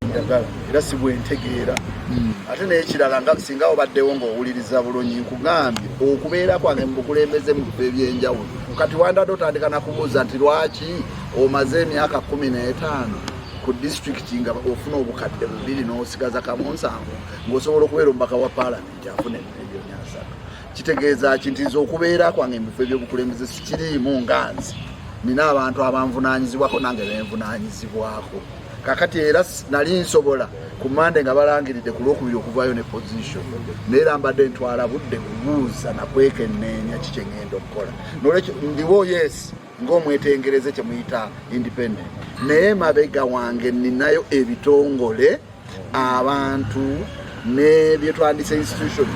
Njagala era si bwentegeera. Ate n'ekirala, nga singa obaddewo ng'owuliriza bulungi, nkugambye okubeera kwange mu bukulembeze mu bifo ebyenjawulo. Kati wandadde otandika nakubuuza nti lwaki omaze emyaka 15 ku disitulikiti nga ofuna 2000 n'osigaza 7 ng'osobola okubeera omubaka wa paalamenti afuna emiliyoni 3. Kitegeeza ki? Nti nze okubeera kwange mu bifo ebyobukulembeze sikiriimu nga nze nina abantu abanvunaanyizibwako, nange benvunaanyizibwako. Kakati era nali nsobola ku Mande nga balangiridde ku Lwokubiri okuvaayo ne position, naye era mbadde ntwala budde kubuuza nakwekenneenya ki kyeŋŋenda okukola. Nolwekyo ndiwo, yes, ng'omwetengereze kyemuyita independent, naye mabega wange ninayo ebitongole, abantu nebyetwandise institutions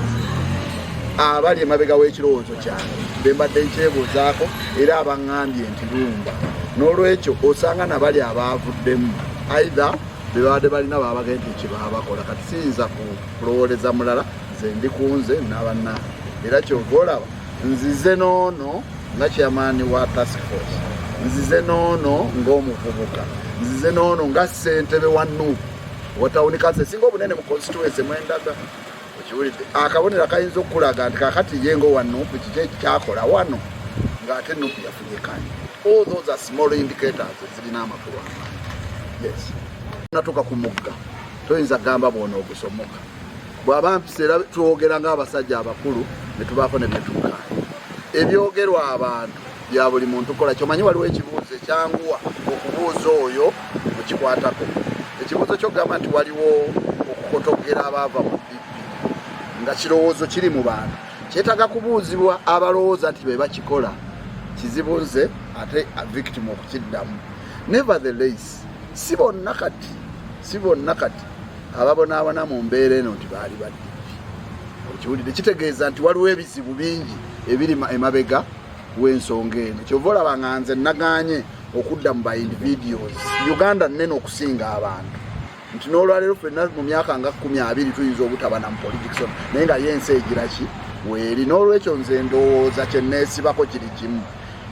abali emabega w'ekirowoozo kyange bembadde nkyebuuzaako era abaŋŋambye nti lumba. N'olwekyo osanga nabali abaavuddemu either bebabadde balina babagee nti kyebabakola. Kati siyinza kulowooleza mulala, nze ndi kunze n'abannange. Era kyova olaba nzize noono nga chairman wa task force, nzize noono ng'omuvubuka, nzize noono nga ssentebe wa NUP wa town council esinga obunene mu constituency mwendaga. Okiwulidde? Akabonero akayinza okukulaga nti kakati ye nga owa NUP kiki ekyakola wano ng'ate NUP yafunye kani. All those are small indicators ezirina amakulu amangi. Yes, natuuka ku mugga, toyinza kugamba bwona ogusomoka. Bw'aba mpisa era twogera ng'abasajja abakulu ne tubaako ne byetukaaya. Ebyogerwa abantu bya buli muntu kola kyomanyi. Waliwo ekibuuzo ekyanguwa okubuuza oyo mukikwatako, ekibuuzo kyokugamba nti waliwo okukotogera abaava mu DP nga kirowoozo kiri mu bantu, kyetaaga kubuuzibwa abalowooza nti be bakikola. Kizibu nze ate victim okukiddamu. Nevertheless, si bonna kati, si bonna kati ababonaabona mu mbeera eno nti baali ba DP. Okiwulidde? Kitegeeza nti waliwo ebizibu bingi ebiri emabega w'ensonga eno. Kyova olaba nga nze naganye okudda mu ba individuals. Uganda nnene okusinga abantu, nti n'olwaleero ffenna mu myaka nga 20 tuyinza obutaba na mu politics ono, naye nga ye ensi egira ki weeri. N'olwekyo nze ndowooza kyenneesibako kiri kimu,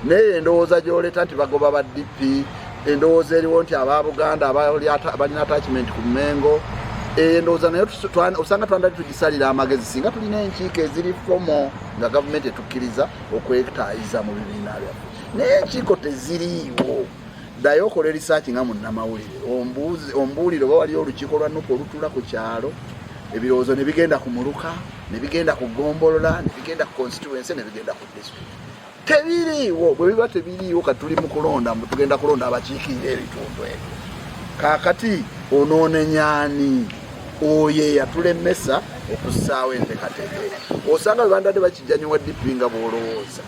naye endowooza gy'oleeta nti bagoba ba DP, endowooza eriwo nti aba Buganda balina attachment ku Mengo, eyo endowooza nayo osanga twandali tugisalira amagezi singa tulina enkiiko eziri formal nga gavumenti etukkiriza okwetaayiza mu bibiina byaffe. Naye enkiiko teziriiwo. Ddayo okola research nga munnamawulire, ombuulire oba waliyo olukiiko lwa NUP olutuula ku kyalo, ebirowoozo ne bigenda ku muluka, ne bigenda ku gombolola, ne bigenda ku constituency, ne bigenda ku district. Tebiriiwo. Bwe biba tebiriiwo, kati tuli mu kulonda mbu tugenda kulonda abakiikirira ebitundu ebyo. Kaakati onoonenyaani oyo eyatulemesa okussaawo enteekateeka eyo? Osanga bwe bandadde bakijjanyiwa DP nga bw'olowooza,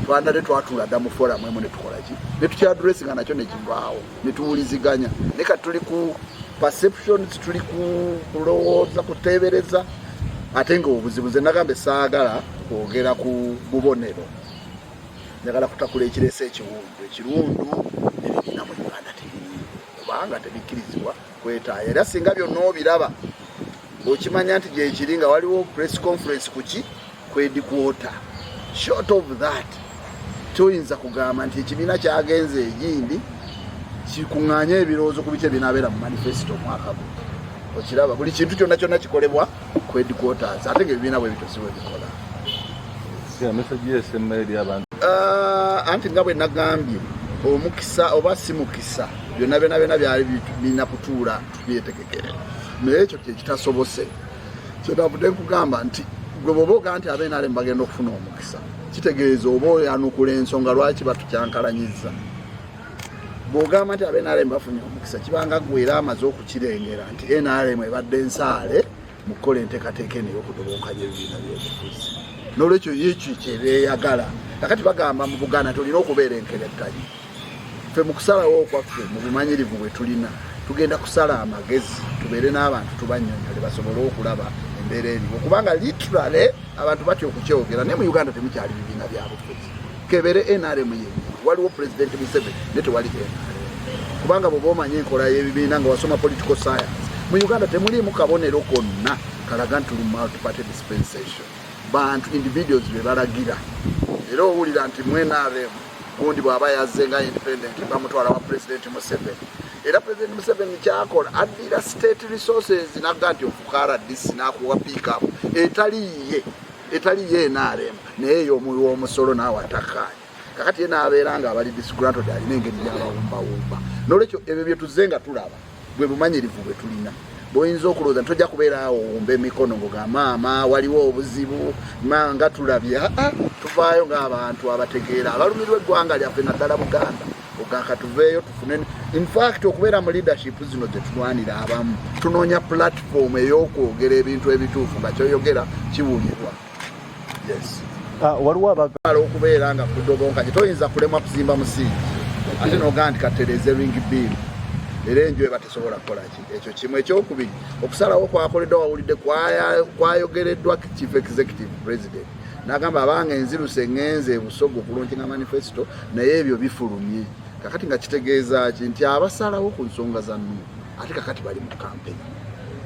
twandadde twatuula dda mu forum emu ne tukola ki, ne tukyaddressinga nakyo ne kivaawo, ne tuwuliziganya. Naye kati tuli ku perceptions, tuli ku kulowooza, kuteebereza. Ate nga obuzibu nze nagamba saagala kwogera ku bubonero, njagala kutakula ekireesa ekiwundu. Ekiwundu, ebibiina mu Uganda tebiriiwo kubanga tebikkirizibwa kwetaaya. Era singa byonna obiraba okimanya nti gyekiri nga waliwo press conference kuki ku headquarter. Short of that, toyinza kugamba nti ekibiina kyagenze egindi kikuŋŋaanya ebirowoozo ku biki ebinaabeera mu manifesto omwaka guno. Okiraba, buli kintu kyonna kyonna kikolebwa ku headquarters, ate nga ebibiina bwe bityo si bwe bikola. Message yesemma eri abantu? Anti nga bwe nagambye, omukisa oba si mukisa, byonna byonna byonna byali birina kutuula tubyetegekere, naye ekyo kyekitasobose. Kyenavudde nkugamba nti gwe bwoba ogaa nti aba NRM bagenda okufuna omukisa, kitegeeza oba oyanukula ensonga lwaki batukyankalanyiza. Bw'ogamba nti aba NRM bafunye omukisa, kibanga gwe era amaze okukirengera nti NRM ebadde nsaale mu kukola enteekateeka eno ey'okudobonkanya ebibiina by'obufuzi. N'olwekyo yekyo kyebeeyagala. Kakati bagamba mu Buganda nti olina okubeera enkerettanyi. Ffe mu kusalawo okwaffe, mu bumanyirivu bwe tulina, tugenda kusala amagezi, tubeere n'abantu, tubannyonnyole basobole okulaba embeera eriwo, kubanga literally abantu batya okukyogera, naye mu Uganda temukyali bibiina bya bufuzi. Kebere NRM yennyini, waliwo President Museveni ne tewali NRM, kubanga bw'oba omanya enkola y'ebibiina nga wasoma political science, mu Uganda temuliimu kabonero konna kalaga nti tuli multiparty dispensation. Bantu, individuals, be balagira. Era owulira nti mu NRM gundi bw'aba yazze nga independent bamutwala wa President Museveni. Era President Museveni kyakola, addira state resources naga nti ofuka RDC, nakuwa pickup etali yiye, etali ye NRM, naye ey'omuwi w'omusolo, naawe atakkaanya. Kakati ye n'abeera nga abali disgruntled alina engeri gyabawumbawumba. Nolwekyo ebyo bye tuzze nga tulaba bwe bumanyirivu bwe tulina. Bwoyinza okulowooza nti tojja kubeera awo owumba emikono ngoga maama waliwo obuzibu nga tulabye, aa tuvaayo ng'abantu abategeera abalumirwa eggwanga lyaffe, naddala Buganda. Ogaka tuveeyo tufune, infact okubeera mu leadership zino zetulwanira, abamu tunoonya platform ey'okwogera ebintu ebituufu nga kyoyogera kiwulirwa. Yes. Ah, waliwo abagala okubeera nga kudobonkanye. Toyinza kulemwa kuzimba musingi ate nogaa nti katereze ring beam, era enju eba tesobola kukolaki. Ekyo kimu. Ekyokubiri, okusalawo kwakoleddwa, wawulidde kwayogereddwa chief executive president nagamba, abange enziruse ŋŋenze ebusogo okulaunchinga manifesto, naye ebyo bifulumye kakati. Nga kitegeeza ki? Nti abasalawo ku nsonga za NUP ate kakati bali mu campaign.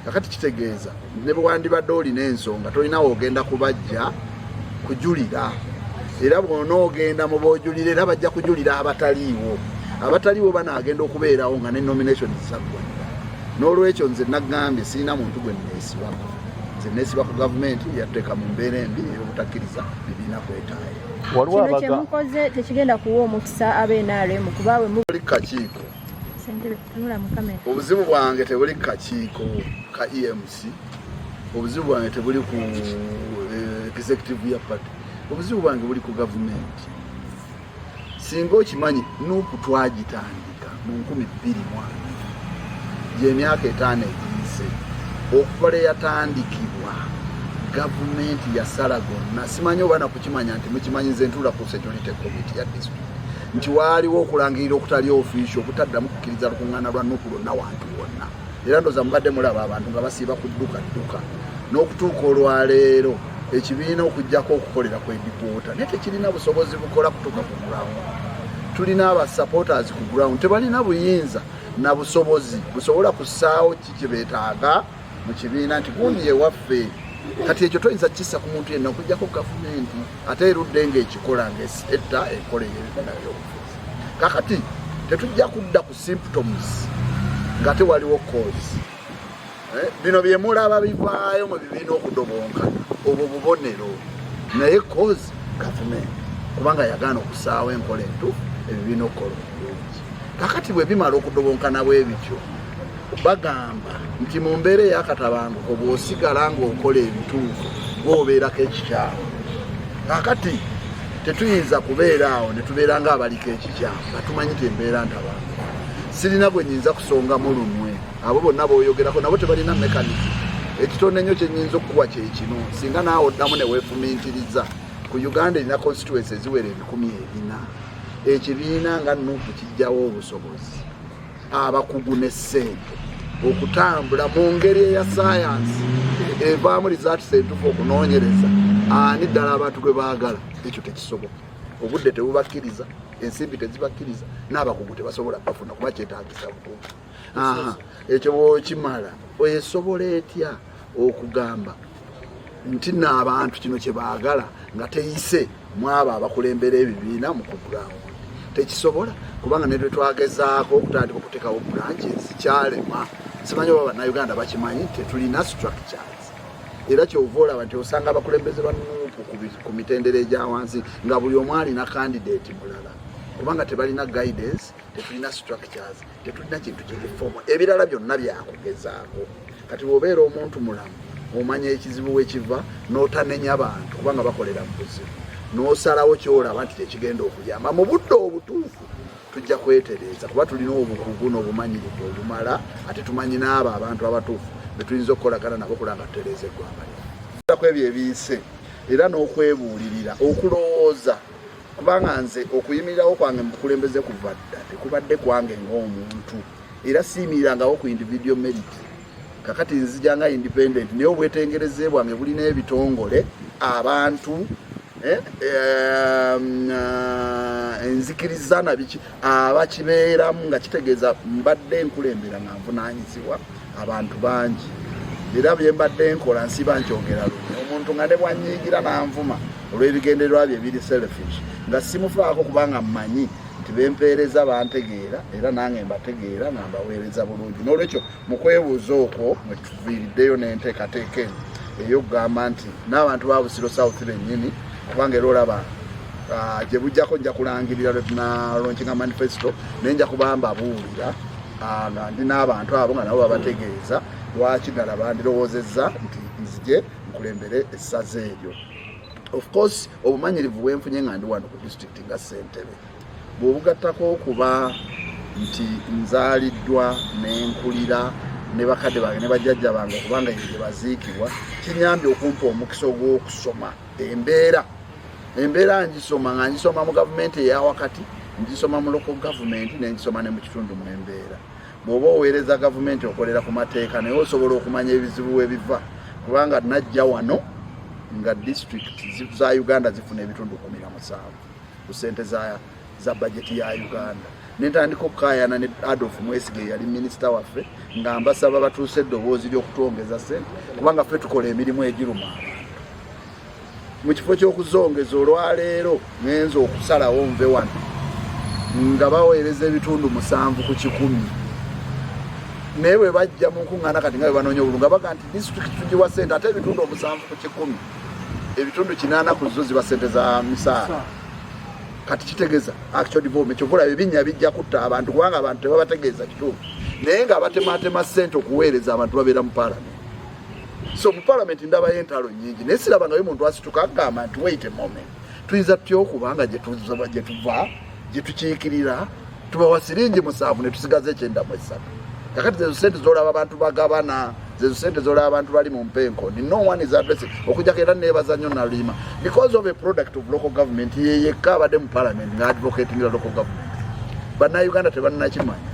Kakati kitegeeza ne bwe wandibadde olina ensonga, tolinawo ogenda kubajja kujulira. Era bw'onoogenda mu boojulira, era bajja kujulira abataliiwo. Abataliiwo banaagenda okubeerawo nga ne nomination zaggwa dda. N'olwekyo nze nagambye sirina muntu gwe neesibako. Nze neesiba ku gavumenti yatuteeka mu mbeera embi ey'obutakkiriza bibiina kwetaaya. Waliwo Kino abaga kyemukoze tekigenda kuwa omukisa ab'NRM kuba we mu Buli kakiiko. Ssentebe, tunula mu kamera. Obuzibu bwange tebuli ku kakiiko ka EMC, obuzibu bwange tebuli ku executive ya party, obuzibu bwange buli ku gavumenti. Singa okimanyi, NUP twagitandika mu 2020, gyemyaka 5 egiyise okuva lwe yatandikibwa. Gavumenti yasala gonna. Simanyi oba nakukimanya nti mukimanyi, nze ntuula ku security committee ya district, nti waaliwo okulangirira okutali official okutaddamu kukkiriza lukuŋŋaana lwa NUP lwonna wantu wonna. Era ndooza mubadde mulaba abantu nga basiiba ku dduka dduka n'okutuuka olwaleero. Ekibiina okugjako okukolera ku headquarter, naye tekirina busobozi bukola kutuuka ku ground. Tulina aba supporters ku ground, tebalina buyinza na busobozi busobola kussaawo ki kye beetaaga mu kibiina nti gundi ewaffe. Kati ekyo toyinza kukissa ku muntu yenna okugjako gavumenti, ate erudde ng'ekikola ng'etta enkola ey'ebibiina by'obufuzi. Kakati tetujja kudda ku symptoms nga tewaliwo cause. Bino bye mulaba bivaayo mu bibiina okudobonkana, obwo bubonero, naye cause gavumenti, kubanga yagaana okusaawo enkola entuufu ebibiina okukola obulungi. Kakati bwe bimala okudobonkana bwe bityo, bagamba nti mu mbeera ey'akatabanguko bw'osigala ng'okola ebituufu gwobeerako ekikyamu. Kakati tetuyinza kubeera awo ne tubeera ng'abaliko ekikyamu nga tumanyi ti embeera ntabanguko. Sirina gwe nyinza kusongamu lunwe. Abo bonna boyogerako nabo tebalina mechanism. Ekitono ennyo kye nnyinza okukuwa kye kino: singa naawe oddamu ne weefumintiriza ku Uganda erina constituency eziwera 400, ekibiina nga NUP kijjawo obusobozi, abakugu ne ssente okutambula mu ngeri eya sayansi evaamu results entuufu okunoonyereza ani ddala abantu gwe baagala? Ekyo tekisoboka. Obudde tebubakkiriza, ensimbi tezibakkiriza, n'abakugu tebasobola bafuna kuba kyetaagisa bukugu. Aha, ekyo bwokimala, esobola etya okugamba nti nno abantu kino kye baagala nga teyise mwabo abakulembera ebibiina mu ku ground? Tekisobola, kubanga ne twagezaako okutandika okuteekawo branches kyalema. Simanyi oba Bannayuganda bakimanyi, tetulina structures. Era kyova olaba nti osanga abakulembeze ba NUP ku mitendera egya wansi nga buli omu alina candidate mulala, kubanga tebalina guidance, tetulina structures, tetulina kintu kiri formal. Ebirala byonna byakugezaako. Kati bw'obeera omuntu mulamu, omanya ekizibu wekiva n'otanenya bantu kubanga bakolera mu buzibu, n'osalawo kyolaba nti kyekigenda okuyamba mu budde obutuufu. Tujja kwetereeza kuba tulina obukugu n'obumanyirivu obumala, ate tumanyi n'abo abantu abatuufu betuyinza okukolagana nabo kulanga tutereeza eggwanga lyaffe ku ebyo ebiyise era n'okwebuulirira okulowooza, kubanga nze okuyimirirawo kwange mu bukulembeze kuva dda tekubadde kwange ng'omuntu, era siyimirirangawo ku individual merit. Kakati nzija nga independent, naye obwetengereze bwange bulina ebitongole, abantu, enzikiriza na biki abakibeeramu, nga kitegeeza mbadde nkulembera nga nvunaanyizibwa abantu bangi. Era bye mbadde nkola nsiba nkyogera lunye omuntu nga ne bwanyiigira nanvuma olw'ebigendererwa bye ebiri selfish, nga simufaako, kubanga mmanyi Nti bempeereza bantegeera, era nange mbategeera nga mbaweereza bulungi. N'olwekyo mu kwebuuza okwo mwe tuviiriddeyo n'enteekateeka eno ey'okugamba nti n'abantu ba Busiro South bennyini, kubanga era olaba gye bujjako nja kulangirira lwe tunalaunchinga manifesto, naye nja kuba mbabuulira nga ndi n'abantu abo nga nabo babategeeza lwaki ddala bandirowoozezza nti nzije nkulembere essaza eryo. Of course, obumanyirivu bwenfunye nga ndi wano ku district nga ssentebe, bw'obugattako okuba nti nzaaliddwa nenkulira ne bakadde bange ne bajjajja bange, okubanga eyo gye baziikibwa, kinyambye okumpa omukisa ogw'okusoma embeera. Embeera ngisoma nga ngisoma mu gavumenti eyawakati, ngisoma mu local government, nengisoma ne mu kitundu mwembeera. Bw'oba oweereza gavumenti, okolera ku mateeka, naye osobola okumanya ebizibu webiva, kubanga najja wano nga district za Uganda zifuna ebitundu 17 ku sente za bajeti ya Uganda. Nentandika okukaayana ne Adolf Mwesige, yali minisita waffe, nga mbasaba batuuse eddoboozi ly'okutwongeza sente, kubanga ffe tukola emirimu egiruma abantu. Mu kifo ky'okuzongeza, olwaleero ngenza okusalawo nve wano nga baweereza ebitundu 7%. Naye bwe bajja mu nkuŋŋaana kati nga bwe banoonya obulungi, nga baga nti disitulikiti tugiwa sente, ate ebitundu 7%, ebitundu 80 ku zo ziba sente za misaala. Kati kitegeeza actual development, kyova olaba ebinnya bijja kutta abantu, kubanga abantu tebabategeeza kituufu, naye nga abatematema sente okuweereza abantu babeera mu parliament. So mu parliament ndabayo entalo nyingi, naye sirabangayo muntu asituka agamba nti, "Wait a moment, tuyinza tutya okubanga gye tuva, gye tukiikirira, tubawa siringi 7 ne tusigaza 93?" Kakati zezo sente zolaba abantu bagabana, zezo sente zolaba abantu bali mu mpenkoni. No one is addressing okujjako. Era nebaza nnyo Nalima because of a product of local government, ye yekka abadde mu parliament nga advocating local government. Bannayuganda tebannakimanya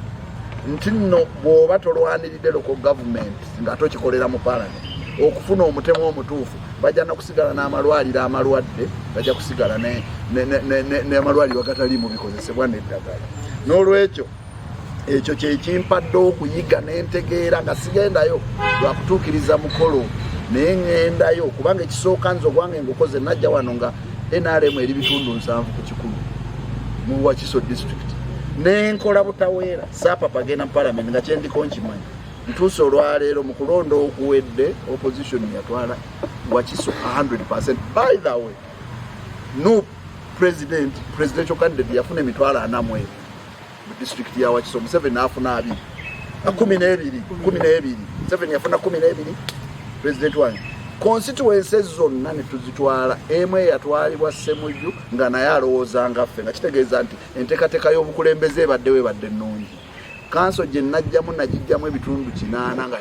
nti nno bw'oba tolwaniridde local government nga tokikolera mu parliament okufuna omutemu omutuufu, bajja nakusigala n'amalwaliro amalwadde, bajja kusigala n'amalwaliro agataliimu bikozesebwa n'eddagala. N'olwekyo ekyo kyekimpadde okuyiga n'entegeera nga sigendayo lwakutuukiriza mukolo, naye ŋŋendayo kubanga ekisooka nze ogwange ngukoze. Najja wano nga NRM eri bitundu 70% mu Wakiso District, nenkola butaweera saapapa genda mu parliament nga kyendiko nkimanyi. Ntuuse olwaleero mu kulonda okuwedde, opposition yatwala Wakiso 100. By the way, no president, presidential candidate yafuna 40000 mu disitulikiti ya Wakiso, Museveni n'afuna abiri, 12, 12. Museveni yafuna 12, president wange. Constituency zonna ne tuzitwala, emu eyatwalibwa Ssemuju nga naye alowooza nga ffe, nga kitegeeza nti enteekateeka y'obukulembeze ebaddewo, ebadde ennungi. Kanso gye najjamu, nagijjamu ebitundu 80 nga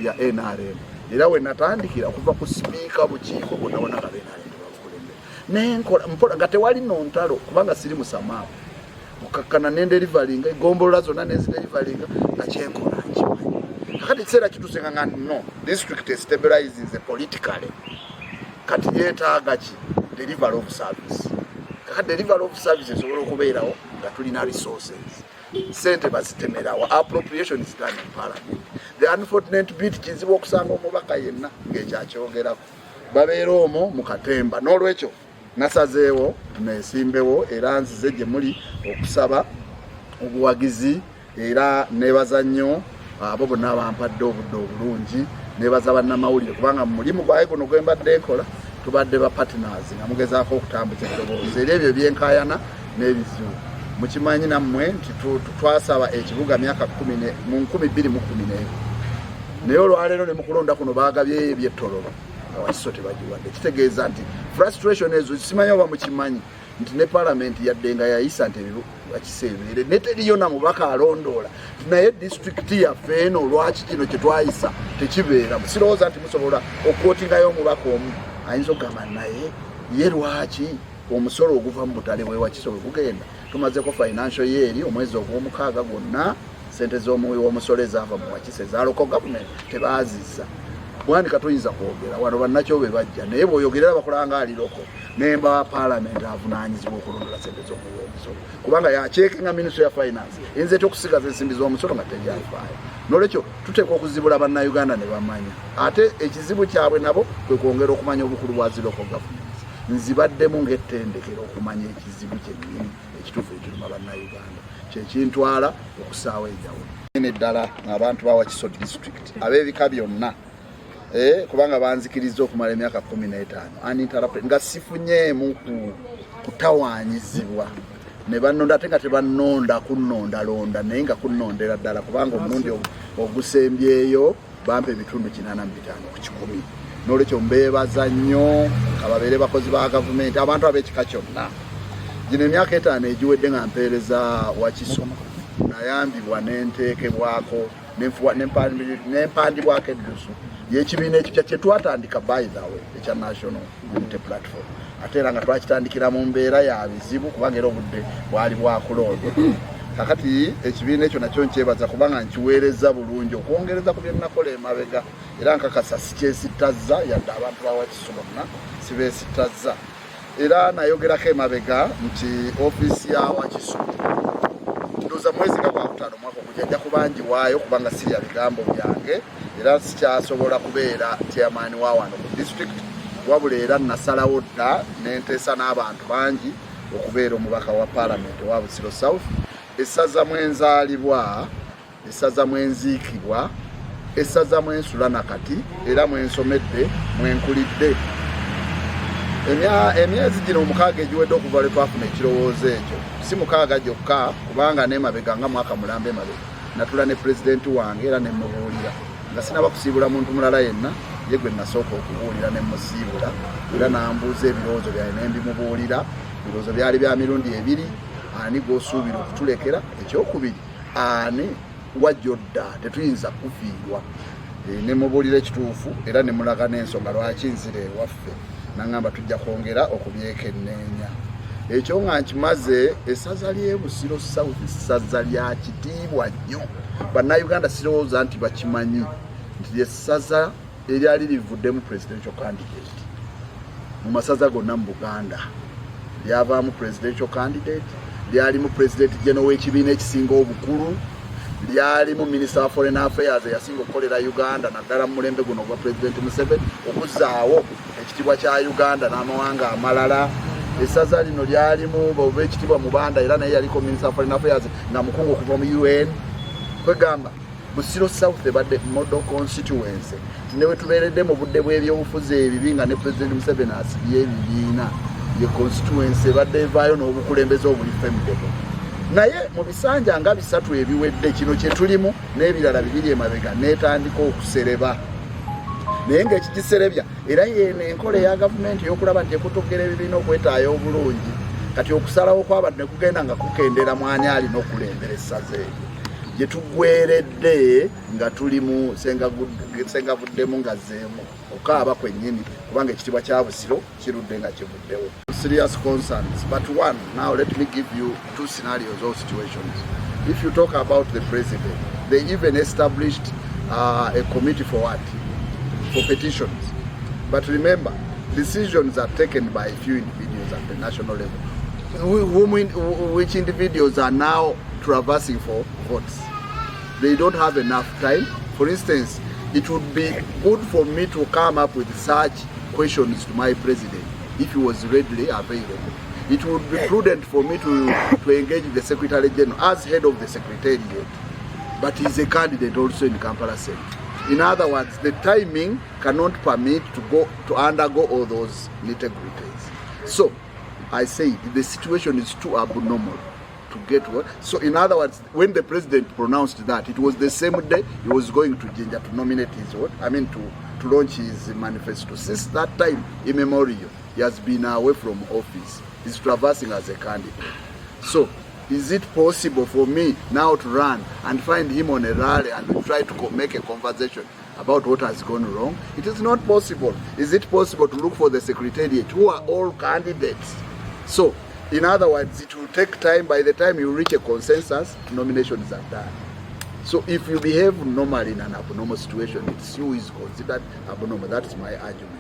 ya NRM, era we natandikira okuva ku sipiika, bukiiko bwonna bwonna nga BNRM babukulembera. Nenkola mpola nga tewali nontalo, kubanga siri musamaavu kukakkana, nendeliveringa egombolola zonna, nenzideliveringa nga kyenkola nkimanyi. Kakati ekiseera kituuse nga no district stabilizes politically, kati yeetaaga ki? Delivery of service. Kakati delivery of service esobola okubeerawo nga tulina resources. Sente bazitemerawa? Appropriation is done in parliament. The unfortunate bit, kizibu okusanga omubaka yenna ng'ekyakyogerako, babeera omwo mu katemba. N'olwekyo nasazeewo nesimbewo, era nzize gye muli okusaba obuwagizi. Era nebaza nnyo abo bonna bampadde obudde obulungi. Nebaza bannamawulire, kubanga mu mulimu gwaye guno gwe mbadde nkola tubadde ba partners nga mugezaako okutambuza eddoboozi, era ebyo ebyenkayana n'ebizibu mukimanyi nammwe nti twasaba ekibuga myaka mu 2012, naye olwaleero ne mukulonda kuno bagabyeyo eby'e Tororo nga Wakiso tebagiwadde. Kitegeeza nti frustration ezo, simanyi oba mukimanyi nti ne palamenti yadde nga yayisa nti Wakiso ebeere, ne teriyo na mubaka alondoola nti naye disitulikiti yaffe eno lwaki kino kyetwayisa tekibeeramu. Sirowooza nti musobola okuquotingayo omubaka omu ayinza okugamba naye ye lwaki omusolo oguva mu butale bwewakiso bwe gugenda. Tumazeko financial year, omwezi ogw'omukaaga gwonna, sente z'omuwi w'omusolo ezaava mu Wakiso eza local government tebazizza. Bwanika toyinza kwogera wano, bannakyo be bajja, naye bw'oyogerera bakolanga ali local. Nemba parliament avunaanyizibwa okulondola sente z'omuwi w'omusolo, kubanga yacheckinga ministry ya finance eyinza etya okusigaza ensimbi z'omusolo nga teryafaayo? Nolwekyo tuteekwa okuzibula Bannayuganda ne bamanya, ate ekizibu kyabwe nabo kwe kwongera okumanya obukulu bwa zi local governments. Nzibaddemu ng'ettendekero okumanya ekizibu kyennyini ekituufu ekiruma Bannayuganda, kyekintwala okusaawa enjawulo ddala abantu ba Wakiso District ab'ebika byonna, kubanga banzikiriza okumala emyaka 15 uninterrupted nga sifunyeemu kutawaanyizibwa ne bannonda, ate nga tebannonda kunnondalonda, naye nga kunnondera ddala, kubanga omulundi ogusembyeyo bampa ebitundu 85. N'olwekyo mbeebaza nnyo, kababeere bakozi ba gavumenti, abantu ab'ekika kyonna. Gino emyaka 5 egiwedde nga mpeereza Wakiso, nayambibwa nenteekebwako nempandibwako eddusu y'ekibiina ekipya kyetwatandika, by the way, ekya National Unity Platform, ate era nga twakitandikira mu mbeera ya bizibu, kubanga era obudde bwali bwakulonda. Kakati ekibiina ekyo nakyo nkyebaza kubanga nkiweereza bulungi okwongereza ku bye nakola emabega, era nkakasa sikyesittazza yadde abantu ba Wakiso bonna sibeesittazza. Era nayogerako emabega nti ofiisi ya Wakiso, ndowooza mwezi nga gwakutaano omwaka ogujja, nja kuba ngiwaayo, kubanga sirya bigambo byange era sikyasobola kubeera chairman wa wano ku district, wabula era nasalawo dda nenteesa n'abantu bangi okubeera omubaka wa Parliament owa Busiro South, essaza mwenzaalibwa, essaza mwenziikibwa, essaza mwensula nakati, era mwensomedde, mwenkulidde. Emyezi gino 6 egiwedde okuva lwe twafuna ekirowoozo ekyo, si 6 gyokka, kubanga nemabega nga mwaka mulamba emabega natula ne pulezidenti wange era nemubuulira nga sinaba kusiibula muntu mulala yenna, ye gwe nasooka okubuulira nemusiibula, era nambuuza ebirowoozo byange nembimubuulira. Ebirowoozo byali bya mirundi ebiri: ani gwosuubira okutulekera? Ekyokubiri, ani wajja odda? Tetuyinza kufiirwa. Nemubuulira ekituufu era nemulaga n'ensonga lwaki nzira ewaffe. Naŋŋamba tujja kwongera okubyekenneenya. Ekyo nga nkimaze, essaza ly'e Busiro South ssaza lya kitiibwa nnyo. Bannayuganda sirowooza nti bakimanyi nti lyessaza eryali livuddemu presidential candidate mu masaza gonna mu Buganda. Lyavaamu presidential candidate, lyalimu president general w'ekibiina ekisinga obukulu, lyalimu minister wa foreign affairs eyasinga okukolera Uganda, naddala mu mulembe guno ogwa President Museveni, okuzzaawo ekitiibwa kya Uganda n'amawanga amalala. Essaza lino lyalimu oba ekitiibwa Mubanda, era naye yaliko minister wa foreign affairs nga mukungu okuva mu UN. Kwegamba Busiro South ebadde model constituency, nti ne wetubeeredde mu budde bw'ebyobufuzi ebibi nga ne President Museveni asibye ebibiina, ye constituency ebadde evaayo n'obukulembeze obuli formidable. Naye mu bisanja nga 3 ebiwedde, kino kye tulimu n'ebirala 2 emabega, n'etandika okusereba, naye ng'ekigiserebya era yeno enkola eya gavumenti ey'okulaba nti ekutogera ebibiina okwetaaya obulungi. Kati okusalawo kw'abantu ne kugenda nga kukendera mwani alina okulembera essaza eryo gye tugweredde nga tuli mu sengavuddemu nga zeemu okukaaba kwennyini, kubanga ekitiibwa kya Busiro kirudde nga kivuddewo. Serious concerns, but one, now let me give you two scenarios or situations. If you talk about the president, they even established a committee for what? For petitions. But remember, decisions are taken by a few individuals at the national level, which individuals are now traversing for votes. They don't have enough time. For instance, it would be good for me to come up with such questions to my president if he was readily available. It would be prudent for me to engage the Secretary General as head of the Secretariat, but he's a candidate also in Kampala Center. In other words, the timing cannot permit to go to undergo all those nitty-gritties. So I say the situation is too abnormal to get what. So in other words, when the president pronounced that, it was the same day he was going to Jinja to nominate his what? I mean to launch his manifesto. Since that time immemorial, he has been away from office. He's traversing as a candidate. So is it possible for me now to run and find him on a rally and try to make a conversation about what has gone wrong? It is not possible. Is it possible to look for the secretariat, who are all candidates? So, in other words, it will take time. By the time you reach a consensus, nominations are done. So if you behave normally in an abnormal situation, it's you who is considered abnormal. That's my argument.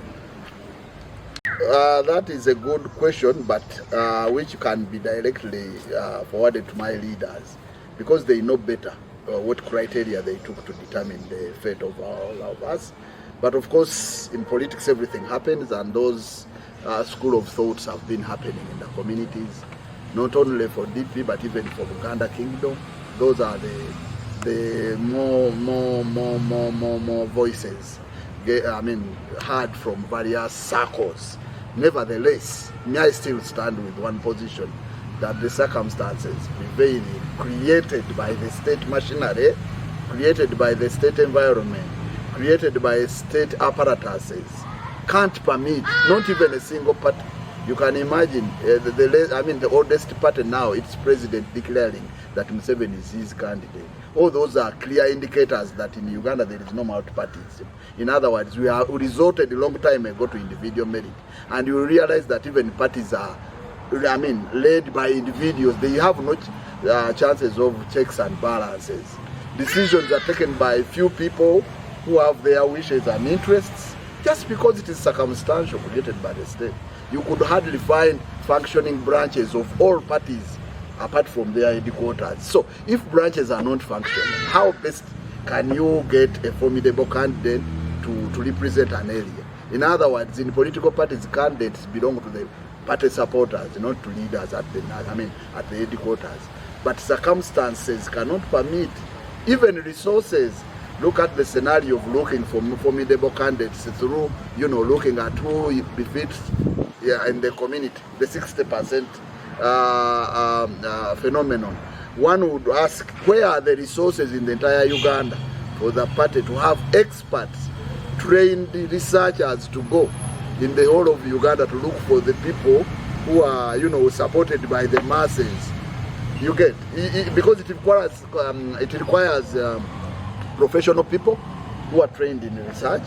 That is a good question, but which can be directly forwarded to my leaders because they know better what criteria they took to determine the fate of all of us. But of course, in politics, everything happens, and those school of thoughts have been happening in the communities, not only for DP but even for Buganda Kingdom. Those are the more voices, I mean, heard from various circles. Nevertheless, may I still stand with one position, that the circumstances prevailing, created by the state machinery, created by the state environment, created by state apparatuses, can't permit not even a single party. You can imagine, I mean, the oldest party now, its president declaring that Museveni is his candidate. All those are clear indicators that in Uganda there is no multipartyism. In other words, we are resorted a long time ago to individual merit. And you realize that even parties are, I mean, led by individuals. They have no chances of checks and balances. Decisions are taken by few people who have their wishes and interests, just because it is circumstantial, created by the state. You could hardly find functioning branches of all parties apart from their headquarters. So if branches are not functioning, how best can you get a formidable candidate to represent an area? In other words, in political parties, candidates belong to the party supporters, not to leaders at the, I mean, at the headquarters. But circumstances cannot permit, even resources. Look at the scenario of looking for formidable candidates through, looking at who befits, yeah, in the community, the 60% phenomenon. One would ask, where are the resources in the entire Uganda for the party to have experts, trained researchers to go in the whole of Uganda to look for the people who are, supported by the masses? You get, because it requires professional people who are trained in research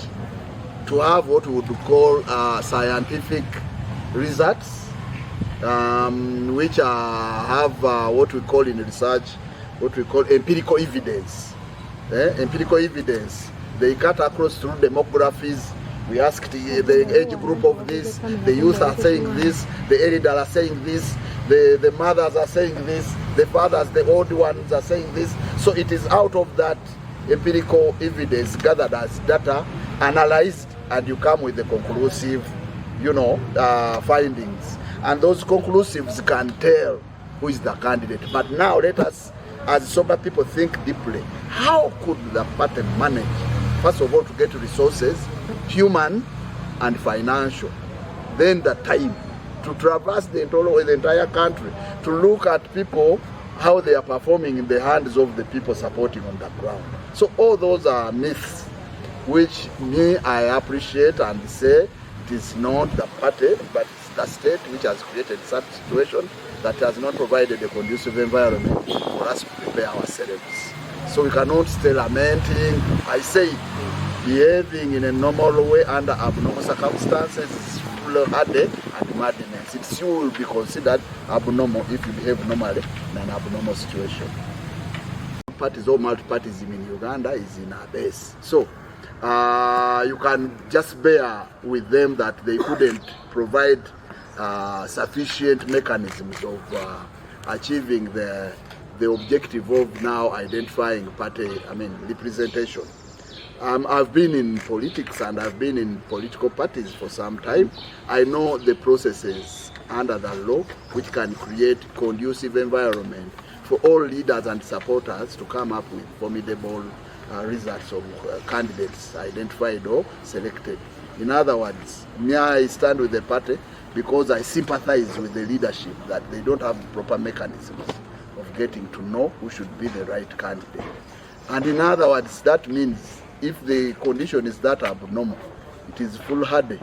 to have what we would call scientific results, which have what we call in research, what we call empirical evidence. Eh? Empirical evidence. They cut across through demographies. We asked the age group of this, the youth are saying this, the elderly are saying this, the mothers are saying this, the fathers, the old ones are saying this. So it is out of that empirical evidence gathered as data, analyzed, and you come with the conclusive findings. And those conclusives can tell who is the candidate. But now let us, as sober people, think deeply. How could the party manage, first of all, to get resources, human and financial, then the time to traverse the entire country, to look at people, how they are performing in the hands of the people supporting on the ground? So all those are myths, which me, I appreciate and say it is not the party, but it's the state which has created such situation that has not provided a conducive environment for us to prepare ourselves. So we cannot stay lamenting. I say behaving in a normal way under abnormal circumstances is foolhardy and madness. It's you will be considered abnormal if you behave normally in an abnormal situation. Parties or multipartyism in Uganda is in our base. So you can just bear with them that they couldn't provide sufficient mechanisms of achieving the objective of now identifying party, I mean, representation. I've been in politics and I've been in political parties for some time. I know the processes under the law which can create conducive environment for all leaders and supporters to come up with formidable results of candidates identified or selected. In other words, me, I stand with the party because I sympathize with the leadership that they don't have proper mechanisms of getting to know who should be the right candidate. And in other words, that means if the condition is that abnormal, it is foolhardy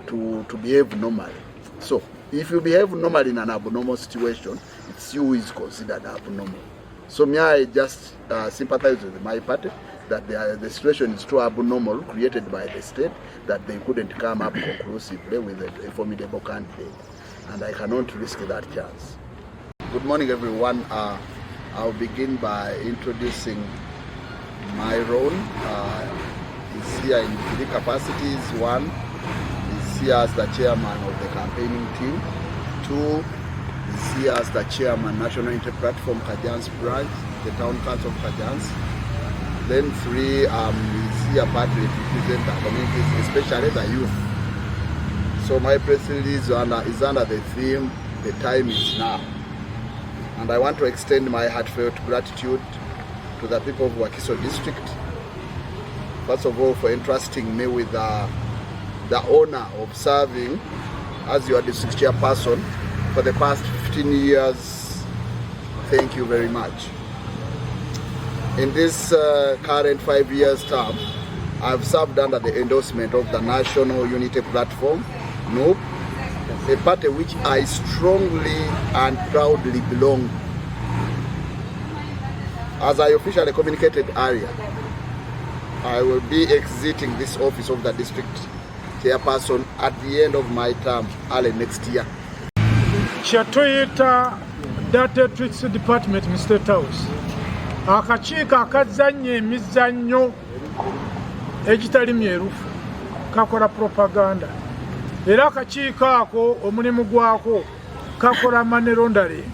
to behave normally. So if you behave normally in an abnormal situation, it's you who is considered abnormal. So me, I just sympathize with my party that the situation is too abnormal, created by the state, that they couldn't come up conclusively with a formidable candidate. And I cannot risk that chance. Good morning, everyone. I'll begin by introducing my role. Is here in three capacities. One, is here as the chairman of the campaigning team. Two, is here as the chairman, National Unity Platform Kajjansi branch, the Town Council of Kajjansi. Then three, is here partly to represent the communities, especially the youth. So my press release is under the theme, "The Time Is Now." And I want to extend my heartfelt gratitude to the people of Wakiso District, first of all, for entrusting me with the honor of serving as your district chairperson for the past 15 years. Thank you very much. In this current 5 years term, I've served under the endorsement of the National Unity Platform, NUP, a party which I strongly and proudly belong. As I officially communicated earlier, I will be exiting this office of the district chairperson at the end of my term, early next year. Kyetuyita Dietrics Department mu State House, akakiiko akazannya emizannyo egitali myerufu kakola propaganda, era akakiiko ako omulimu gwako kakola money laundering.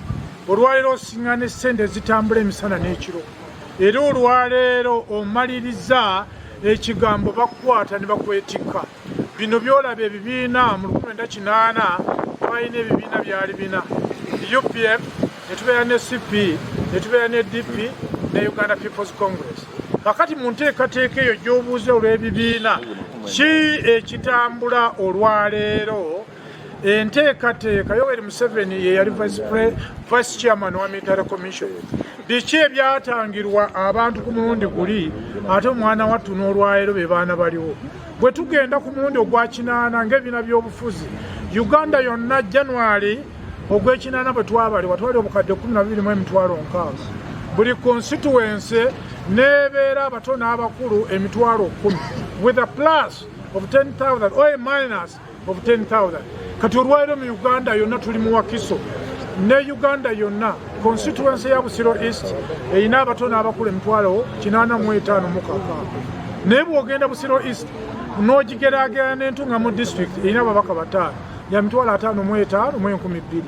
Olwaleero osiŋŋana essente ezitambula emisana n'ekiro, era olwaleero omaliriza ekigambo bakukwata ne bakwetikka. Bino byolaba ebibiina mu 1980 twalina ebibiina byali bina: UPF, ne tubeera ne CP, ne tubeera ne DP ne Uganda People's Congress. Kakati mu nteekateeka eyo gy'obuuza olw'ebibiina ki ekitambula olwaleero, enteekateeka Yoweri Museveni ye yali vice chairman wa Military Commission. Biki ebyatangirwa abantu ku mulundi guli, ate omwana wattu n'olwaleero be baana baliwo. Bwe tugenda ku mulundi ogwa kinaana ng'ebibiina by'obufuzi Uganda yonna, January ogw'ekinaana bwe twabalibwa twali obukadde 12 mu emitwalo 60. Buli constituency n'ebeera abato n'abakulu emitwalo 10, with a plus of 10,000 or a minus of 10,000. Kati olwaleero mu Uganda yonna tuli mu Wakiso ne Uganda yonna, constituency ya Busiro East erina abato n'abakulu emitwalo 85 mukakaaga. Naye bw'ogenda Busiro East n'ogigeraagerana n'Entungamo District erina ababaka bataano, ya mitwalo 55 mu 2000.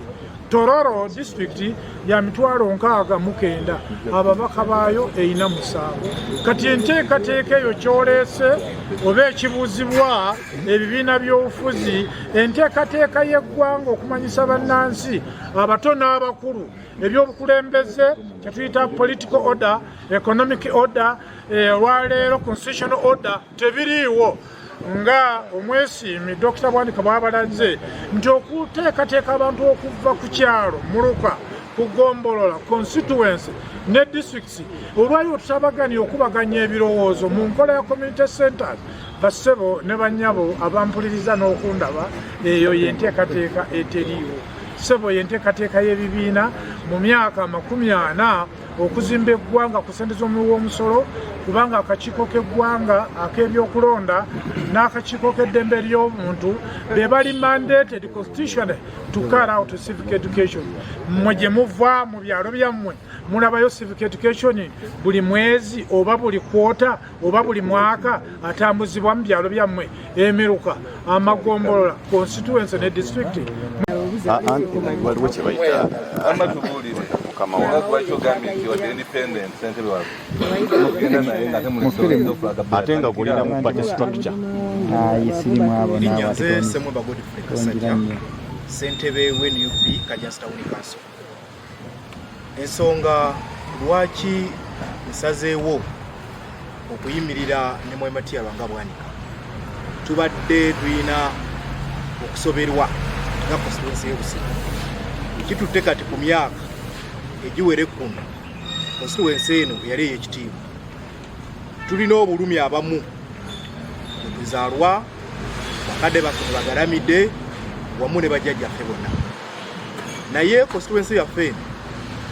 Tororo District ya mitwalo 69, ababaka baayo erina musanvu. Kati enteekateeka eyo kyoleese oba ekibuuzibwa ebibiina by'obufuzi, enteekateeka y'eggwanga okumanyisa bannansi abato n'abakulu ebyobukulembeze kyetuyita political order, economic order, olwaleero constitutional order tebiriiwo. Nga omwesiimi Dr Bwanika bwabalaze nti okuteekateeka abantu okuva ku kyalo, muluka, kugombolola, constituency ne districts, olwaliwo tutabaganya okubaganya ebirowoozo mu nkola ya community centers. Bassebo ne bannyabo abampuliriza n'okundaba, eyo yenteekateeka eteriiwo. Ssebo, yenteekateeka y'ebibiina mu myaka 40 okuzimba eggwanga ku ssente z'omuwi w'omusolo, kubanga akakiiko k'eggwanga ak'ebyokulonda n'akakiiko k'eddembe ly'omuntu be bali mandated constitutionally to carry out civic education. Mmwe gye muva mu byalo byammwe mulabayo civic education buli mwezi oba buli kwota oba buli mwaka atambuzibwa mu byalo byammwe, emiruka, amagombolola, constituency ne district? Waliwo kye bayita Amma tubuulire. Mukama Nga wange. lwaki ogambye nti wadde independent ssentebe waabwe mugenda naye nga Ate nga gulina mu party structure. Ayi, sirimu abo. Linnya nze naawe. Semweba Godfrey Tongira Kasajja, nnyo. ssentebe w'NUP Kajjansi Town Council. Ensonga lwaki nsazeewo okuyimirira ne Mwami Matia Lwanga Bwanika, tubadde tulina okusoberwa nga constituency y'Obusiro ekitutte kati ku myaka egiwera 10. Constituency eno eyali ey'ekitiibwa, tulina obulumi abamu bwetuzaalwa, bakadde baffe ne bagalamidde wamu ne bajjajjaffe bonna, naye constituency yaffe eno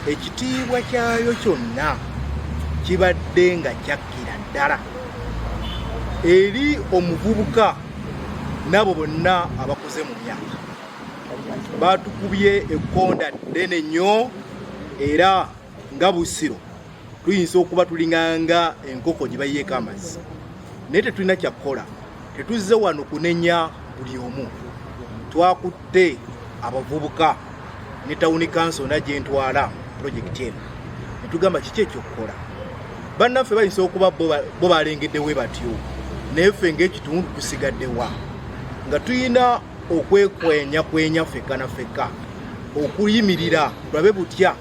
ekitiibwa kyayo kyonna kibadde nga kyakkira ddala eri omuvubuka n'abo bonna abakuze mu myaka. Batukubye ekkonda ddene nnyo, era nga Busiro tuyinza okuba tulinganga enkoko gye bayiyeeko amazzi, naye tetulina kyakukola. Tetuzze wano kunenya buli omu. Twakutte abavubuka ne town council na gye ntwala pulojekiti eno ne tugamba kiki ekyokukola. Bannaffe bayinza okuba bo balengeddewe batyo, naye ffe ng'ekitundu tusigaddewa nga tuyina Okwekwenya kwenya ffekka na ffekka okuyimirira tulabe butya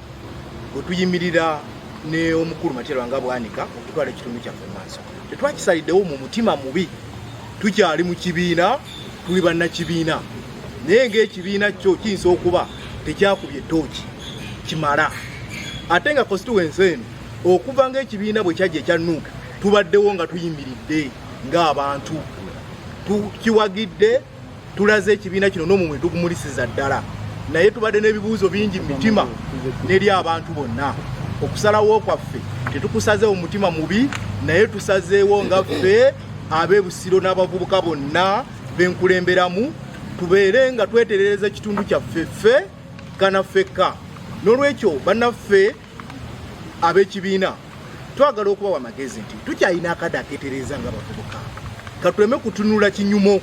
bwe tuyimirira ne omukulu Matia Lwanga Bwanika okutwala ekitundu kyaffe mu maaso. Tetwakisaliddewo mu mutima mubi, tukyali mu kibiina, tuli bannakibiina, naye ng'ekibiina kyo kiyinza okuba tekyakubye ttooki kimala, ate nga constituency eno okuva ng'ekibiina bwe kyajja ekya NUP tubaddewo nga tuyimiridde ng'abantu tukiwagidde, tulaze ekibiina kino n'omumwe tugumulisiza ddala, naye tubadde n'ebibuuzo bingi mu mitima n'eri abantu bonna. Okusalawo kwaffe tetukusazeewo mutima mubi, naye tusazeewo nga ffe ab'e Busiro n'abavubuka bonna benkulemberamu tubeere nga tweterereza ekitundu kyaffe ffe kanaffekka. N'olwekyo bannaffe ab'ekibiina twagala okubawa amagezi nti tukyalina akadde akeetereza nga bavubuka, katuleme kutunula kinyumo,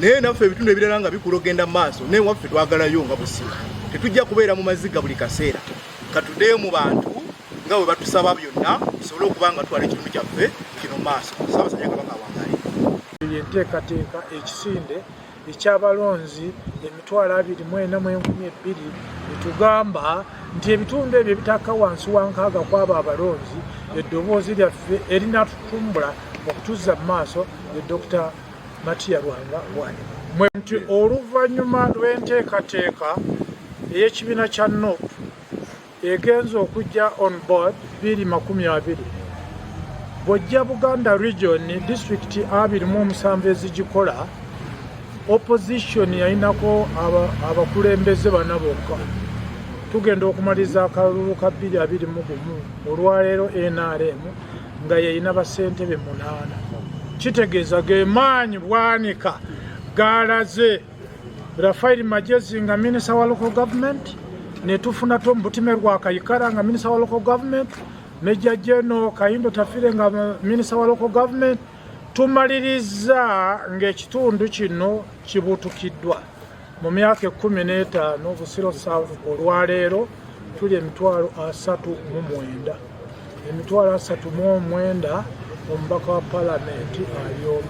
naye naffe ebitundu ebirala nga bikula ogenda mu maaso, naye waffe twagalayo nga Busiro. Tetujja kubeera mu maziga buli kaseera, katuddeyo mu bantu nga bwe batusaba byonna tusobole okuba nga tutwala ekitundu kyaffe kino maaso. Ssaabasajja Kabaka awangaale. Enteekateeka ekisinde ekyabalonzi 24,002 etugamba nti ebitundu ebyo ebitakka wansi wa 60 kwabo abalonzi, eddoboozi lyaffe erinatutumbula okutuzza mu maaso ye Dr. Matia Lwanga Bwanika. Nti oluvannyuma lw'enteekateeka ey'ekibiina kya NUP egenza okujja on board 2020, bw'ojja Buganda region district 27 ezigikola, opposition yalinako abakulembeze bana bokka. Tugenda okumaliriza akalulu ka 2021 olwaleero NRM nga yeyina basentebe 8, kitegeeza gemaanyi Bwanika galaze. Rafael Magyezi nga minisita wa local government, netufuna Tom Butime Rwakayikara nga minisita wa local government, Major General Kahindo Tafire nga minisita wa local government. Tumaliriza ng'ekitundu kino kibuutukiddwa mu myaka 15. Busiro South olwaleero tuli 39,000, 39,000, omubaka wa palamenti ali omu,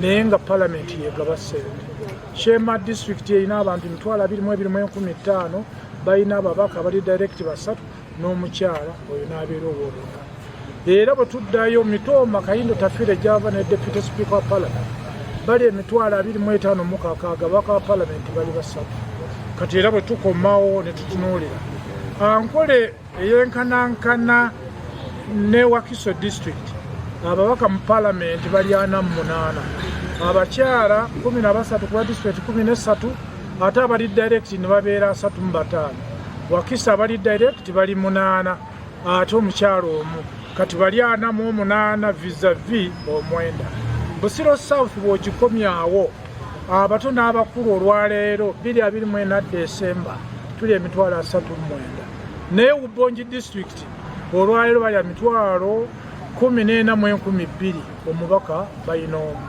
naye nga palamenti yegaba ssente. Sheema district erina abantu 22,500, balina ababaka bali direct basatu n'omukyala oyo n'abeera owooluna. Era bwe tuddayo Mitooma, Kayindo Tafire gyava ne deputy speaker wa parliament, bali 25,600, ababaka wa parliament bali basatu. Kati era bwe tukomawo ne tutunuulira Ankole eyenkanankana ne Wakiso district, ababaka mu palamenti bali 48, abakyala 13 kuba district 13, ate abali direct ne babeera 35. Wakiso abali direct bali 8, ate omukyalo omu, kati bali 48 vis-a-vis omwenda. Busiro South bw'ogikomyawo abato n'abakulu olwaleero 2024 Desemba tuli 39,000, naye Ubongi district olwaleero bali 14,200, omubaka balina omu.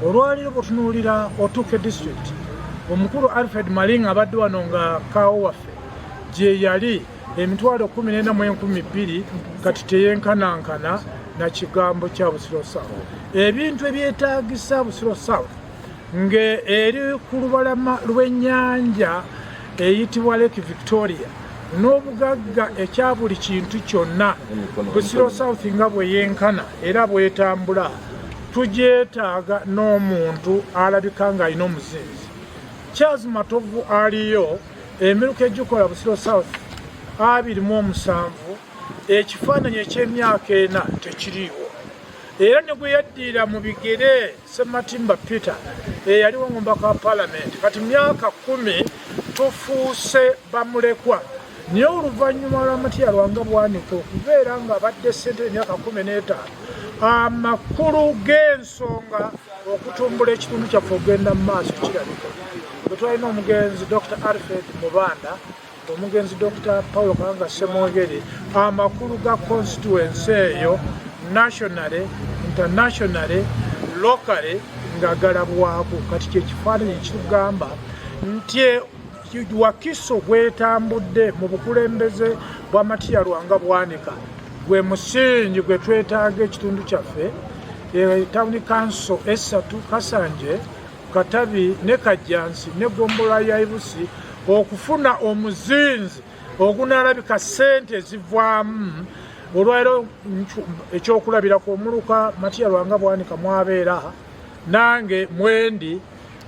Olwaleero bwetunuulira Otuke district, omukulu Alfred Malinga abadde wano nga kaawo waffe gye yali 14,200, kati teyenkanankana na kigambo kya Busiro South. Ebintu ebyetaagisa Busiro South nga eri ku lubalama lw'ennyanja eyitibwa Lake Victoria n'obugagga ekya buli kintu kyonna, Busiro South nga bwe yenkana era bwetambula, tugyetaaga n'omuntu alabika ng'alina omuzinzi. Charles Matovu aliyo. Emiruka egikola Busiro South 27, ekifaananyi eky'emyaka 4 tekiriiwo, era ne gwe yaddirira mu bigere Sematimba Peter eyaliwo omubaka wa palamenti, kati myaka 10 tufuuse bamulekwa. Naye oluvannyuma lwa Matia Lwanga Bwanika okubeera ng'abadde ssentebe emyaka 15, amakulu g'ensonga okutumbula ekitundu kyaffe okugenda mu maaso kirabika. Bwe twalina omugenzi Dr. Alfred Mubanda, omugenzi Dr. Paulo Kawanga Ssemwogere, amakulu ga constituency eyo nationally, internationally, locally nga galabwako. Kati kyekifaananyi ekitugamba nti Wakiso gwetambudde mu bukulembeze bwa Matia Lwanga Bwanika gwe musingi gwe twetaaga ekitundu kyaffe. Town council esatu, Kasanje, Katabi ne Kajjansi ne Ggombolola ya Ibusi okufuna omuzinzi ogunaalabika ssente ezivaamu. Olwaleero ekyokulabirako, omuluka Matiya Lwanga Bwanika mwabeera nange mwendi,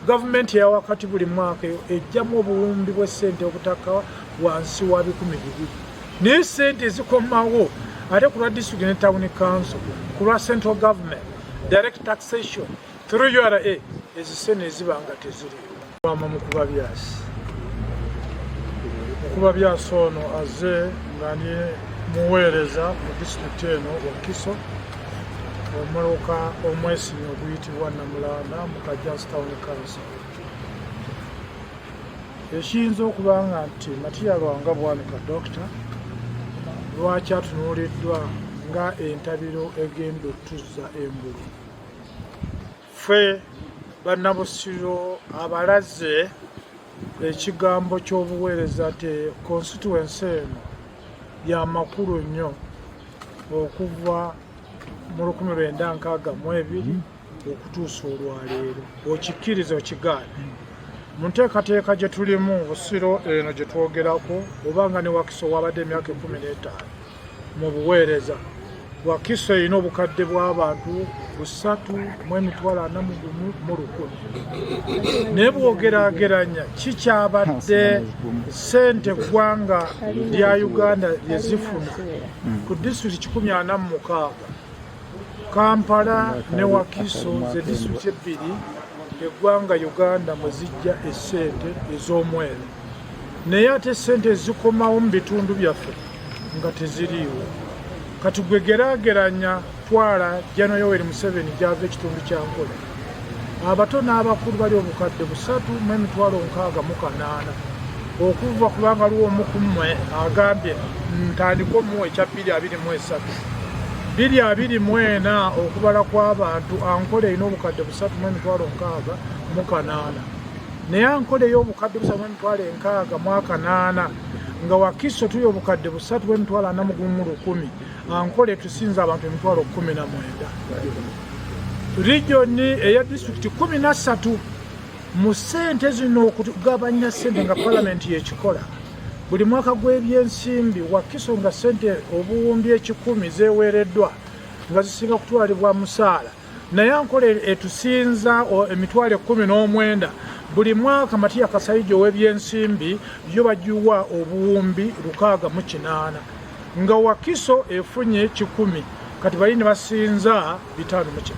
gavumenti eyawakati buli mwaka ejjamu obuwumbi bw'essente obutaka wansi wa 200, naye sente ezikomawo ate ku lwa district ne town council, ku lwa central government direct taxation through URA, ezisente eziba nga teziriiwo. Wama Mukuba Byasi, Mukuba Byasi ono aze nga ndi muweereza mu disitulikiti eno Wakiso, omuluka omwesinyi oguyitibwa Namulanda mu Kajjansi Town Council. Ekiyinza okuba nga nti Matiya Lwanga Bwanika Dokita lwaki atunuuliddwa nga entabiro egenda otuzza engulu, ffe bannabusiro abalaze ekigambo ky'obuweereza nti constituency eno yamakulu nnyo okuva mu 1962 okutuusa olwaleero. Okikkiriza okigaana, mu nteekateeka gye tulimu, Busiro eno gye twogerako, oba nga ne Wakiso wabadde emyaka 15 mu buweereza, Wakiso erina obukadde bw'abantu 341,000, naye bw'ogeraageranya kikyabadde ssente eggwanga lya Uganda lye zifuna ku disitulikiti 146, Kampala ne Wakiso ze disitulikiti ebbiri eggwanga Uganda mwe zijja essente ez'omweru, naye ate essente ezikomawo mu bitundu byaffe nga teziriiwo. Kati gwe geraageranya, twala General Yoweri Museveni gyava, ekitundu kya Nkole, abato n'abakulu bali obukadde 368,000 okuva, kubanga aliwo omu ku mmwe agambye ntandike omuwa ekya 2023, 2024, okubala kw'abantu, Ankole erina obukadde 368,000, naye Ankole ey'obukadde 368,000 nga Wakiso tuli obukadde 341,000, Ankole tusinza abantu 190,000. Regioni eya disitulikiti 13 mu ssente zino okugabanya ssente nga palamenti yekikola buli mwaka gw'ebyensimbi, Wakiso nga ssente obuwumbi 100 zeweereddwa nga zisinga kutwalibwa musaala, naye Ankole etusinza 190,000. Buli mwaka Matiya Kasaija ow'ebyensimbi yo bagiwa obuwumbi 68, nga Wakiso efunye 100. Kati bali ne basinza 58.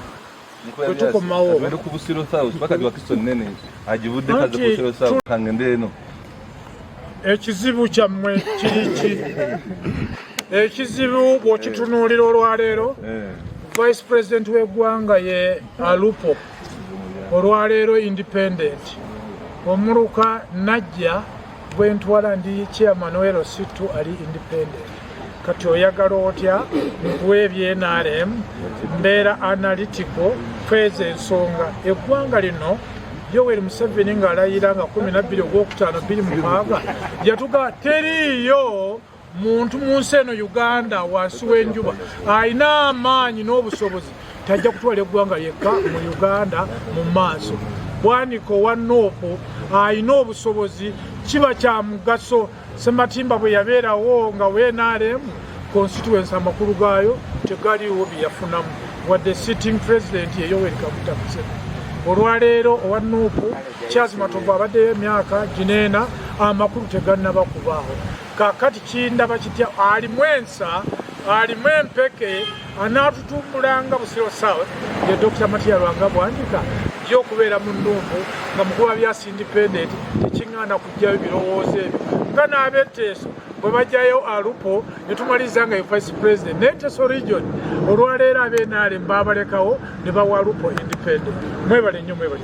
Bwe tukomawo Tugende ku Busiro South paka Wakiso nnene agivudde kaze ku Anti Busiro South kangende eno. Ekizibu kyammwe kiri ki? Ekizibu bw'okitunuulira olwaleero, vice president w'eggwanga ye Alupo, olwaleero independent. Omuluka Najja gwentwala ndi chairman LC2 ali independent. Kati oyagala otya nkuwa ebye NRM? Mbeera analytical kweza ensonga. Eggwanga lino, Yoweri Museveni ng'alayira nga 12 ogwokutaano 26 yatuga teriiyo muntu mu nsi eno Uganda wansi w'enjuba alina amaanyi n'obusobozi tajja kutwala eggwanga yekka mu Uganda mu maaso. Bwanika owa NUP alina obusobozi, kiba kya mugaso. Sematimba bwe yabeerawo nga WNRM constituency amakulu gaayo tegaliiwo byeyafunamu, wadde sitting president ye Yoweri Kaguta Museveni. Olwaleero owa NUP Charles Matovu abaddeyo emyaka gineena, amakulu tegannaba kubaawo. Kakati kindaba kitya? Alimu ensa, alimu empeke, anaatutumbulanga Busiro South ye Dr Matiya Lwanga Bwanika. Ye okubeera mu NUP nga Mukuba Byasi independent tekiŋŋaana kugjayo birowoozo ebyo, nga n'abeteeso bwe bajjayo Alupo ne tumaliriza nga ye vice president. Naye Teso region olwaleero ab'NRM babalekawo ne bawa Alupo independent. Mwebale nnyo, mwebale.